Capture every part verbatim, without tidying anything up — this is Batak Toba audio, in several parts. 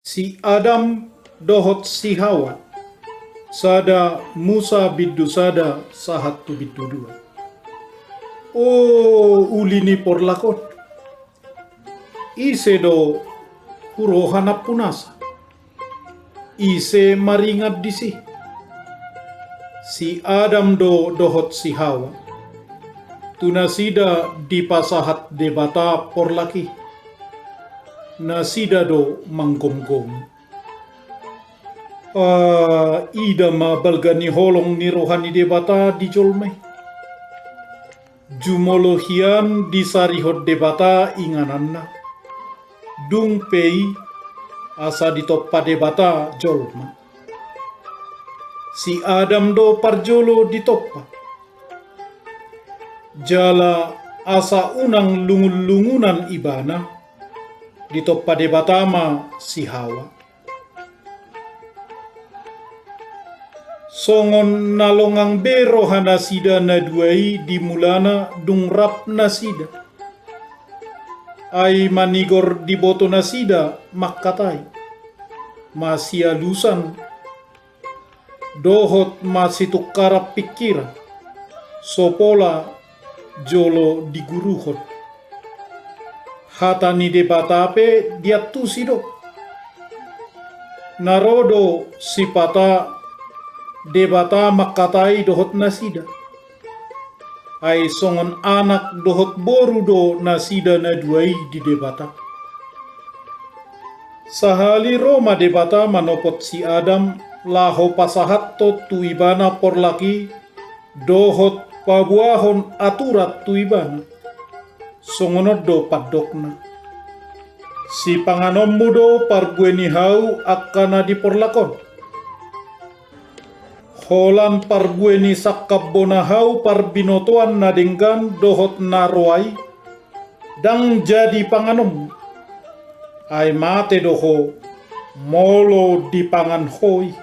Si Adam dohot si Hawa, sada Musa bindu sada sahat tu bindu dua. O uli ni porlak on, ise do huroha nampunasa? Ise maringan disi? Si Adam do dohot si Hawa. Tu nasida dipasahat Debata porlak i. Nasida do manggomgomi. Ah, ida ma balga ni holong ni roha ni Debata di jolma i. Jumolo hian disarihon Debata ingananna. Dung pe i asa ditompa Debata jolma. Si Adam do parjolo ditompa. Jala asa unang lungunlungunan ibana, ditompa Debata ma si Hawa. Songon na longang be roha nasida na dua i di mulana dung rap nasida. Ai manigor diboto nasida mangkatai, masialusan, dohot masitungkaran pingkiran, so pola jolo diguruhon. Hata ni Debata pe diantusi do. Na ro do sipata Debata mangkatai dohot nasida. Ai songon anak dohot boru do nasida na dua i di Debata. Sahali ro ma Debata manopot si Adam laho pasahathon tu ibana porlak i dohot paboahon aturan tu ibana. Songon on do pandokna. Sipanganonmu do parbue ni hau angka na di porlak on. Holan parbue ni sangkap bona hau parbinotoan na denggan dohot na roa i, ndang jadi panganonmu. Ai mate do ho, molo dipangan ho i.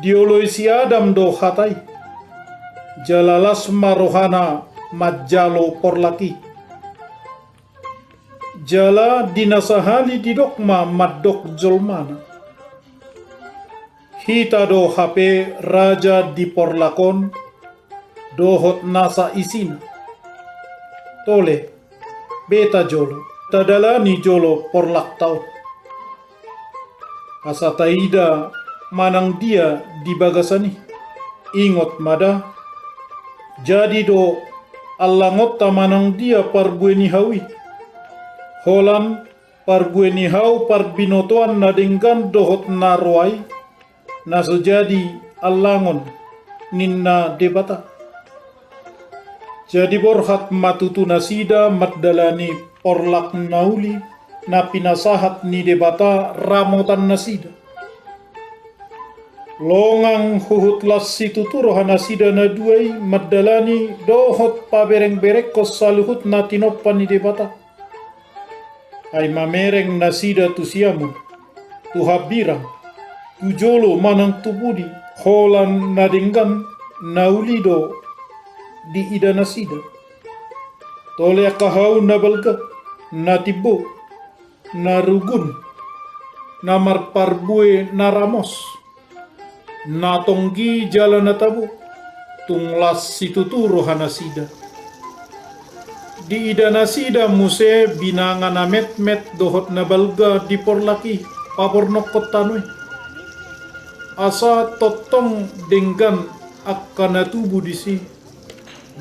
Dioloi si Adam do hata i. Jala las ma rohana manjalo porlak i. Jala di na sahali didok ma mandok jolmana. Hita do hape raja di porlak on, dohot nasa isina. Tole, beta jolo, tadalani jolo porlakta on. Asa taida manang dia di bagasan i. Ingot ma da, jadi do allangonta manang dia parbue ni hau i. Holan parbue ni hau parbinotoan na denggan dohot na roa i, na so jadi allangon ninna Debata. Jadi borhat ma tutu nasida mandalani porlak na uli na pinasahat ni Debata ramotan nasida. Longang huhut las situtu roha nasida na dua i mandalani dohot paberengberengkon saluhut na tinompa ni Debata. Ai mamereng nasida tu siamun, tu hambirang, tu jolo manang tu pudi, holan na denggan na uli do diida nasida. Tole angka hau na balga, na timbo, na rugun, na marparbue na ramos, na tonggi jala na tabo, tung las situtu roha nasida. Diida nasida muse binanga na metmet dohot na balga di porlak i pabornongkon tano i. Asa tongtong denggan angka na tubu disi.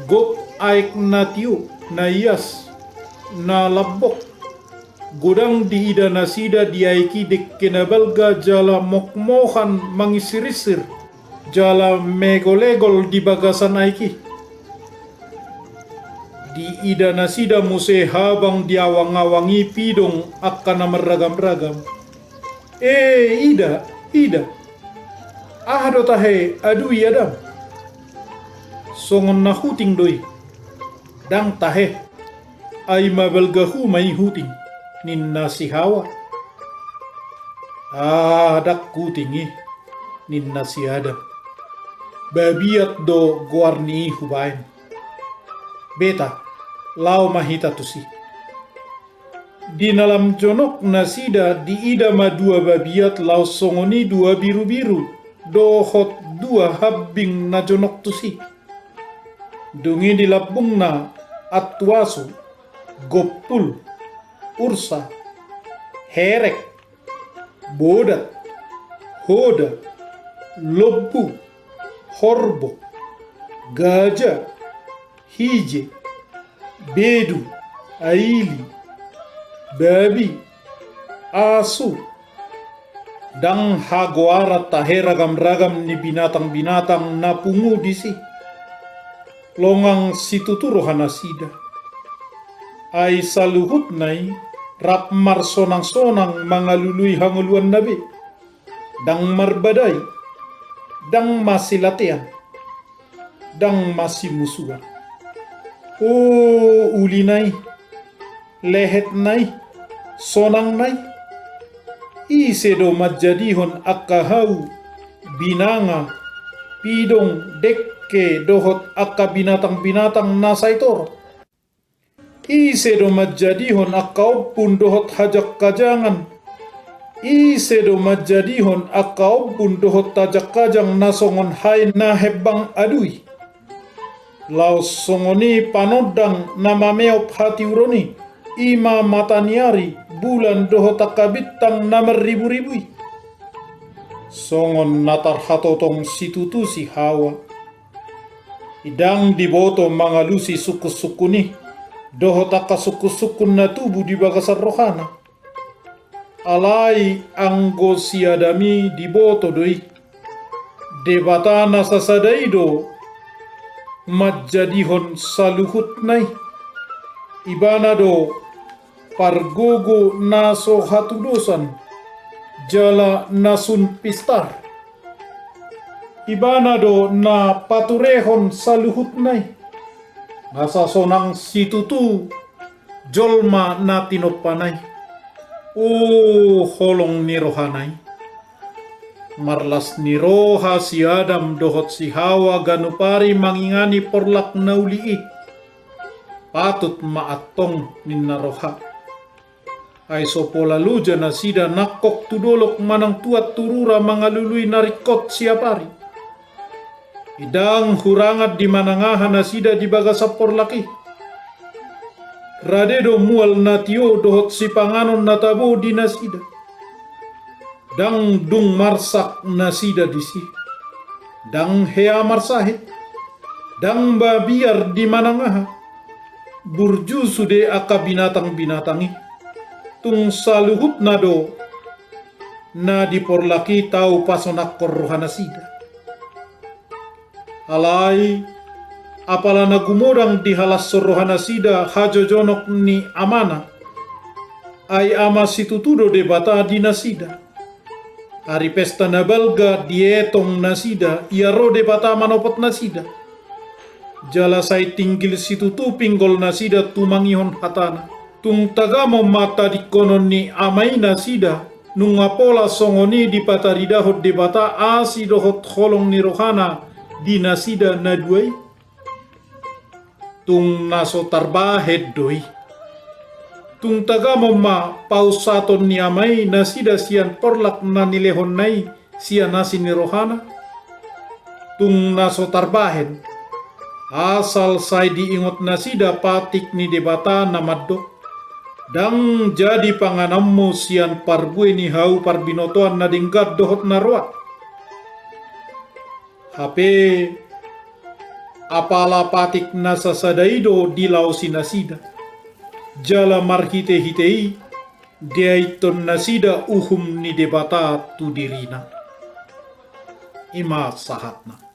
Gok aek na tio, na ias, na lambok. Godang diida nasida di aek i dengke na balga jala mokmokan mangirsirirsir, jala megolegol di bagasan aek i. Diida nasida muse habang di awangawang i pidong angka na marragamragam. E, ida, ida. Aha do tahe adui Adam? Songon na huting do i. Ndang tahe. Ai mabalga hu ma i huting, ninna si Hawa. Ah, ndang huting i, ninna si Adam. Babiat do goar ni i hubaen. Beta, laho ma hita tusi. Di na lam jonok nasida diida ma dua babiat laos songon i dua birubiru dohot dua hambing na jonok tusi. Dung i di lambungna antuasu, gompul, ursa, herek, bodat, hoda, lombu, horbo, gaja, hije, bedu, aili, babi, asu, ndang hagoaran tahe ragamragam ni binatangbinatang na pungu disi. Longang situtu rohanasida. Ai saluhutna i rap marsonangsonang mangalului hangoluanna be. Ndang marbadai, ndang masilatean, ndang masimusuan. O, ulina i, lehetna i, sonangna i. Ise do manjadihon angka hau, binanga, pidong, dengke dohot angka binatangbinatang na sai torop? Ise do manjadihon angka ombun dohot hajanghajangan? Ise do manjadihon angka ombun dohot hajangkajang na songon hae na hembang adui? Laos songon i panondang na mameop hatiuron i, i ma mata ni ari, bulan dohot angka bintang na marriburibu i. Songon na tarhatotong situtu si Hawa. Ndang diboto mangalusi sungkunsungkun i, dohot angka sungkunsungkun na tubu di bagasan rohana. Alai anggo si Adam i diboto do i. Debata na sasada i do manjadihon saluhutna i. Ibana do pargogo na so hatudosan, jala na sun pistar. Ibana do na paturehon saluhutna i. Asa sonang situtu jolma na tinompana i. O, holong ni rohana i. Marlas ni roha si Adam dohot si Hawa ganup ari mangingani porlak na uli i. Patut ma antong ninna roha. Ai so pola loja nasida nangkok tu dolok manang tu anturura mangalului na ringkot siap ari. Ndang hurangan dimanangaha nasida di bagasan porlak i. Rade do mual na tio dohot sipanganon na tabo di nasida. Ndang dung marsak nasida disi. Ndang hea marsahit. Ndang mabiar dimanangaha. Burju sude angka binatangbinatang i. Tung saluhutna do na di porlak i tau pasonangkon rohanasida. Alai apala na gumodang dihalashon rohanasida hajojonok ni amana. Ai ama situtu do Debata di nasida. Ari pesta na balga dietong nasida, ia ro Debata manopot nasida. Jala sai tinggil situtu pinggol nasida tumangihon hatana. Tung tagamon ma tadingkonon ni ama i nasida, nunga pola songon i dipataridahon Debata asi dohot holong ni rohana di nasida na dua i. Tung na so tarbahen do i. Tung tagamon ma paushaton ni ama i nasida sian porlak na nilehonna i sian asi ni rohana. Tung na so tarbahen. Asal sai diingot nasida patik ni Debata na mandok. Ndang jadi pangananmu sian parbue ni hau parbinotoan na denggan dohot na roa. Hape apala patik na sasada i do dilaosi nasida. Jala marhitehite i diaithon nasida uhum ni Debata tu dirina. I ma sahatna.